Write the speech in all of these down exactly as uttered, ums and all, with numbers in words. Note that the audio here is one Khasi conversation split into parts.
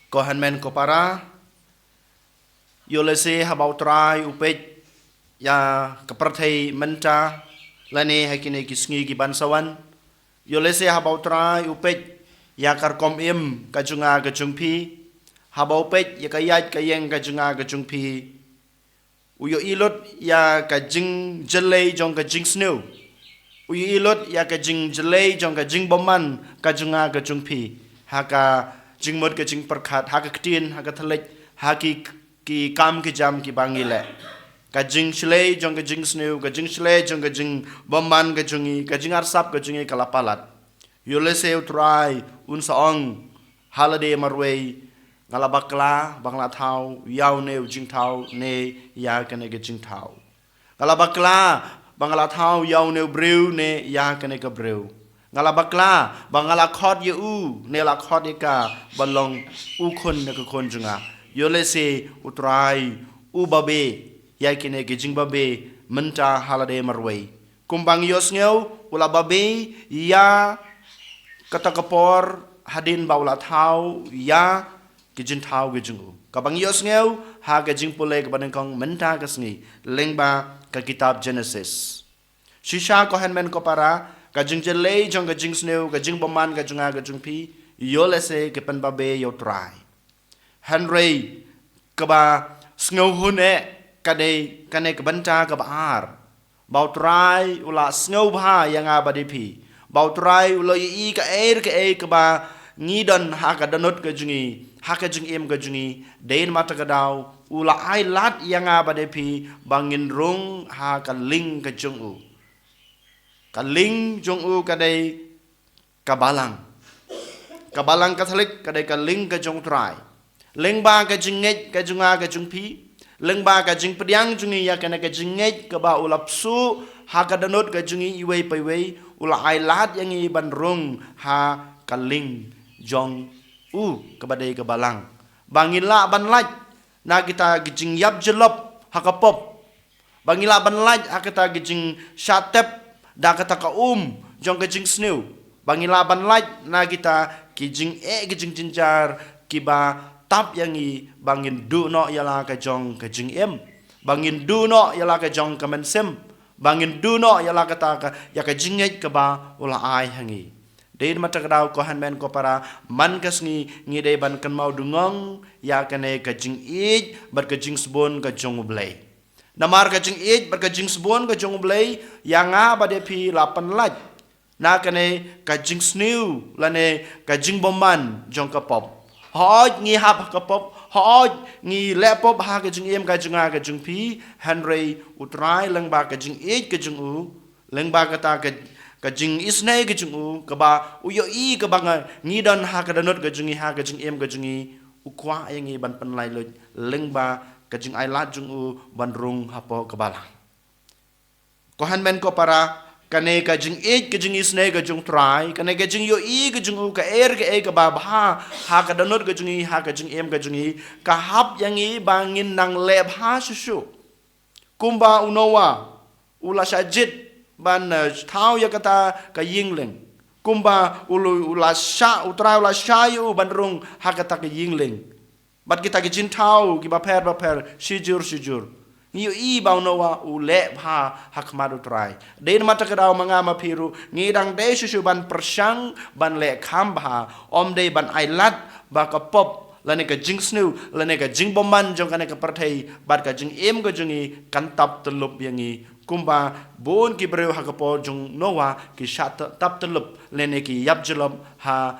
Ko hynmen ko para, ïoh lehse haba U Trai u peit ïa ka pyrthei mynta lane ha kine ki sngi ki ban sa wan. Ïoh lehse haba U Trai u peit ïa ka rukom im ka jong nga ka jong phi, haba u peit ïa ka ïaid ka ïeng ka jong nga ka jong phi, u ïohi lut ïa ka jingjyllei jong ka jingsniew, u ïohi lut ïa ka jingjyllei jong ka jingbymman ka jong nga ka jong phi, ha ka jingmut ka jingpyrkhat, ha ka ktien, ha ka thylliej, ha ki, ki kam ki jam kiba ngi leh. Ka jingshlei jong ka jingsniew, ka jingshlei jong ka jingbymman ka jong ngi, ka jingarsap ka jong ngi ka la palat. Ïoh lehse U Trai un sa ong ha lade marwei, nga la bakla ba nga la thaw ïa une u jingthaw ne ïa kane ka jingthaw. Nga la bakla ba nga la thaw ïa une u briew ne ïa kane ka briew. Nga la bakla ba nga la khot ïa u ne la khot ïa ka ban long u khun ne ka khun jong nga. Ïoh lehse U Trai u babe ïa kine ki jingbabe mynta ha lade marwei. Kumba ngi ïohsngew, u la babe ïa kata ka por hadien ba u la thaw ïa ki jingthaw ki jong u. Kaba ngi ïohsngew ha ka jingpule kaba nyngkong mynta ka sngi, lyngba ka kitab Genesis. Shisha ko hynmen ko para, ka jingjyllei jong ka jingsniew, ka jingbymman ka jong nga ka jong phi, ïoh lehse ki pynbabe ïa U Trai. Hynrei kaba sngewhun eh ka dei kane ka bynta kaba ar, ba U Trai u la sngewbha ïa nga bad ïa phi, ba U Trai u la ïohi kaei kaei kaba ngi don ha ka dohnud ka jong ngi, ha ka jingim ka jong ngi. Dei namar kata ka daw u la ailad ïa nga bad ïa phi ba ngin rung ha ka lieng ka jong u. Ka lieng jong u ka dei ka balang. Ka balang Katholik ka dei ka lieng ka jong U Trai. Lyngba ka jingngeit ka jong nga ka jong phi, lyngba ka jingpdiang jong ngi ïa kane ka jingngeit kaba u la pynsuh ha ka dohnud ka jong ngi iwei pa iwei, u la ailad ïa ngi ban rung ha ka lieng jong u kaba dei ka balang. Ba ngin lah ban lait na kita ki jingïap jyllop ha ka pop. Ba ngi lah ban lait ha kata ki jingshah tep da kata ka um jong ka jingsniew. Ba ngi lah ban lait na kita ki jingeh ki jingjynjar kiba tap ïa ngi ba ngin duh noh ïa la ka jong ka jingim. Ba ngin duh noh ïa la ka jong ka mynsiem. Ba ngin duh noh ïa la kata ka, ïa ka jingngeit kaba u la ai ha ngi. Dei namar kata ka daw ko hynmen ko para, man ka sngi ngi dei ban kynmaw dungong ïa kane ka jingïeit bad ka jingsbun ka jong U Blei. Namar ka jingïeit bad ka jingsbun ka jong U Blei ïa nga bad ïa phi la pynlait na kane ka jingsniew lane ka jingbymman jong ka pop. Hooid ngi hap ha ka pop, hooid ngi leh pop ha ka jingim ka jong nga ka jong phi, hynrei U Trai lyngba ka jingïeit ka jong u, lyngba kata ka, ka jingisynei ka jong u, kaba u ïohi kaba nga, ngi don ha ka dohnud ka jong ngi, ha ka jingim ka jong ngi, u kwah ïa ngi ban pynlait lut lyngba ka jingailad jong u ban rung hapoh ka balang. Ko hynmen ko para, kane ka jingïeit ka jingisynei ka jong U Trai, kane ka jingïohi ka jong u kaei kaei kaba bha ha ka dohnud ka jong ngi, ha ka jingim ka jong ngi, ka hap ïa ngi ba ngin nang leh bha shuh shuh. Kumba u Noah u la shah jied ban, eh, thaw ïa kata ka ïing lieng. Kumba u lu-, u la shah, U Trai u la shah ïa u ban rung ha kata ka ïing lieng. Bad kita ki jingthaw kiba pher ba pher, shijur shijur. Ngi ïohi ba u Noah u leh bha ha khmat U Trai. Dei namar kata ka daw ma nga ma phi ruh, ngi dang dei shuh shuh ban pyrshang ban leh kham bha, ym dei ban ailad ba ka pop lane ka jingsniew lane ka jingbymman jong kane ka pyrthei bad ka jingim ka jong ngi kan tap tyllup ïa ngi. Kumba bun ki briew ha ka por jong Noah ki shah t-, tap tyllup lane ki ïap jyllop ha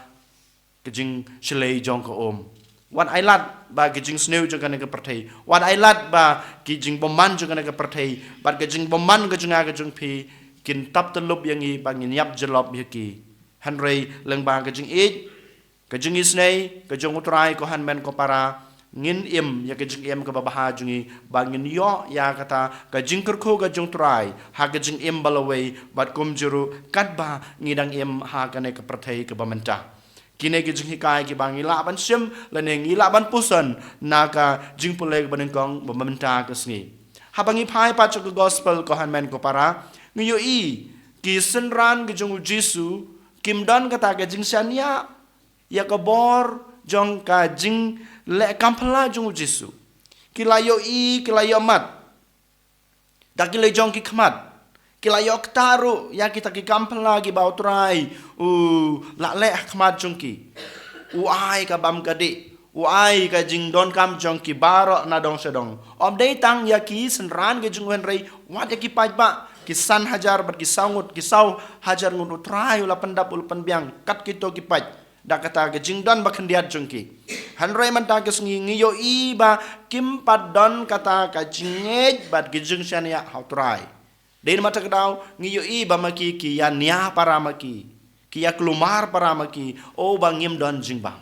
ka jingshlei jong ka um. Wat ailad ba ki jingsniew jong kane ka pyrthei, wat ailad ba ki jingbymman jong kane ka pyrthei bad ka jingbymman ka jong nga ka jong phi kin tap tyllup ïa ngi ba ngin ïap jyllop ïa ki. Hynrei lyngba ka jingïeit, ka jingisynei ka jong U Trai ko hynmen ko para, ngin im ïa ka jingim kaba bha jong ngi ba ngin ïoh ïa kata ka jingkyrkhu ka jong U Trai ha ka jingim ba lawei bad kumjuh ruh katba ngi dang im ha kane ka pyrthei kaba mynta. Kine ki jinghikai kiba ngi lah ban shim lane ngi lah ban puson na ka jingpule kaba nyngkong ba mynta ka sngi. Haba ngi phai pat sha ka gospel ko hynmen ko para, ngi ïohi ki synran ki jong U Jisu kim don kata ka jingshaniah ïa ka bor jong ka jingleh kam phylla jong u Jisu. Ki la ïohi, ki la ïohmad da ki lajong ki khmat. Ki la ïoh ktah ruh ïa kita ki kam phylla kiba u Trai u la leh ha khmat jong ki. U ai ka bam ka dih, u ai ka jingdonkam jong ki baroh na dong sha dong. Ym dei tang ïa ki synran ki jong u, hynrei wat ïa ki paidbah, ki san hajar bad ki saw ngut, ki saw hajar ngut, u Trai u la pyndap, u la pynbiang kat kito ki paid da kata ka jingdon ba khyndiat jong ki. Hynrei mynta ka sngi ngi ïohi ba kim pat don kata ka jingngeit bad ka jingshaniah ha u Trai. Dei namar kata ka daw ngi ïohi ba ma ki, ki ïa nia para ma ki, ki ïa kulmar para ma ki, oh ba ngim don jingbam.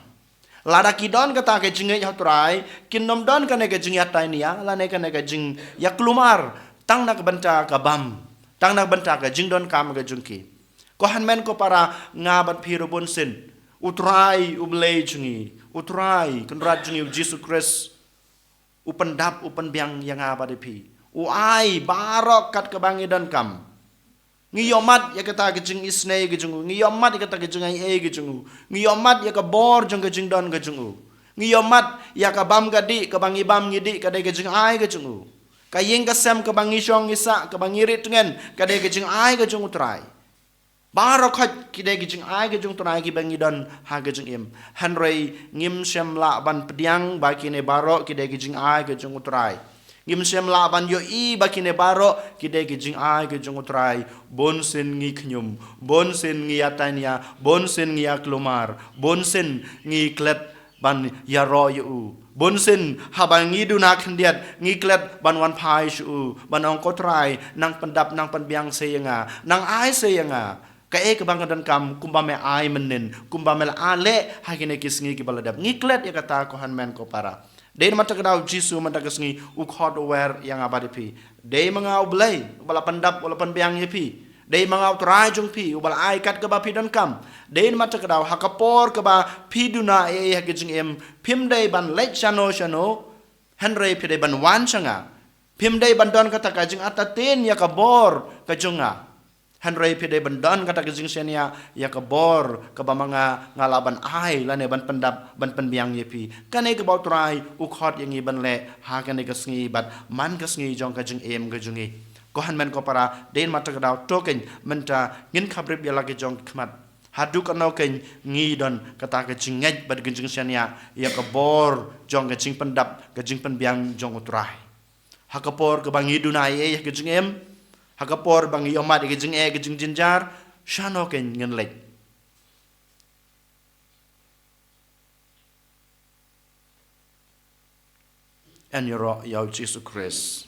Lada ki don kata ka jingngeit ha u Trai, kin ym don kane ka jingïatai nia lane kane ka jingïakulmar tang na ka bynta ka bam, tang na ka bynta ka jingdonkam ka jong ki. Ko hynmen ko para, nga bad phi ruh bunsien, u Trai u Blei jong ngi, u Trai Kynrad jong ngi u Jisu Khrist, u pyndap, u pynbiang ïa nga bad ïa phi. U ai baroh kat kaba ngi donkam. Ngi ïohmad ïa kata ka jingisynei ka jong u, ngi ïohmad ïa kata ka jingaiei ka jong u, ngi ïohmad ïa ka bor jong ka jingdon ka jong u. Ngi ïohmad ïa ka bam ka dih, kaba ngi bam ngi dih, ka dei ka jingai ka jong u. Ka ïing ka sem kaba ngi shong ngi sah, kaba ngi rieh tngen, ka dei ka jingai ka jong u Trai. Baroh khoit ki dei ki jingai ki jong u Trai kiba ngi don ha ka jingim. Hynrei ngim shym lah ban pdiang ba kine baroh ki dei ki jingai ki jong u Trai. Ngim shym lah ban ïohi ba kine baroh ki dei ki jingai ki jong u Trai. Bunsien ngi khñium, bunsien ngi ïatai nia, bunsien ngi ïa kulmar, bunsien ngi klet ban ïaroh ïa u. Bunsien haba ngi duna khyndiat ngi klet ban wan phai sha u, ban ong, ko Trai, nang pyndap, nang pynbiang sa ïa nga, nang ai sa ïa nga kaei kaba nga donkam, kumba me ai mynnin, kumba me la leh ha kine ki sngi kiba la dep. Ngi klet ïa kata ko hynmen ko para. Dei namar kata ka daw u Jisu mynta ka sngi u khot u wer ïa nga bad ïa phi. Dei ma nga u Blei uba la pyndap, uba la pynbiang ïa phi. Dei ma nga u Trai jong phi uba la ai kat kaba phi donkam. Dei namar kata ka daw ha ka por kaba phi duna ei ei ha ka jingim, phim dei ban leit shano shano, hynrei phi dei ban wan sha nga. Phim dei ban don kata ka jingartatien ïa ka bor ka jong nga, hynrei phi dei ban don kata ka jingshaniah ïa ka bor kaba ma nga nga lah ban ai lane ban pyndap, ban pynbiang ïa phi. Kane kaba u Trai u khot ïa ngi ban leh ha kane ka sngi bad man ka sngi jong ka jingim ka jong ngi. Ko hynmen ko para, dei namar kata ka daw to keiñ mynta ngin khapbrip ïa la ki jong ki khmat. Haduh katno keiñ ngi don kata ka jingngeit bad ka jingshaniah ïa ka bor jong ka jingpyndap, ka jingpynbiang jong u Trai. Ha ka por kaba ngi duna ei ei ha ka jingim, ha ka por ba ngi ïohmad ïa ka jingeh, ka jingjynjar, shano keiñ ngin leit? Yn ïaroh ïa u Jisu Khrist.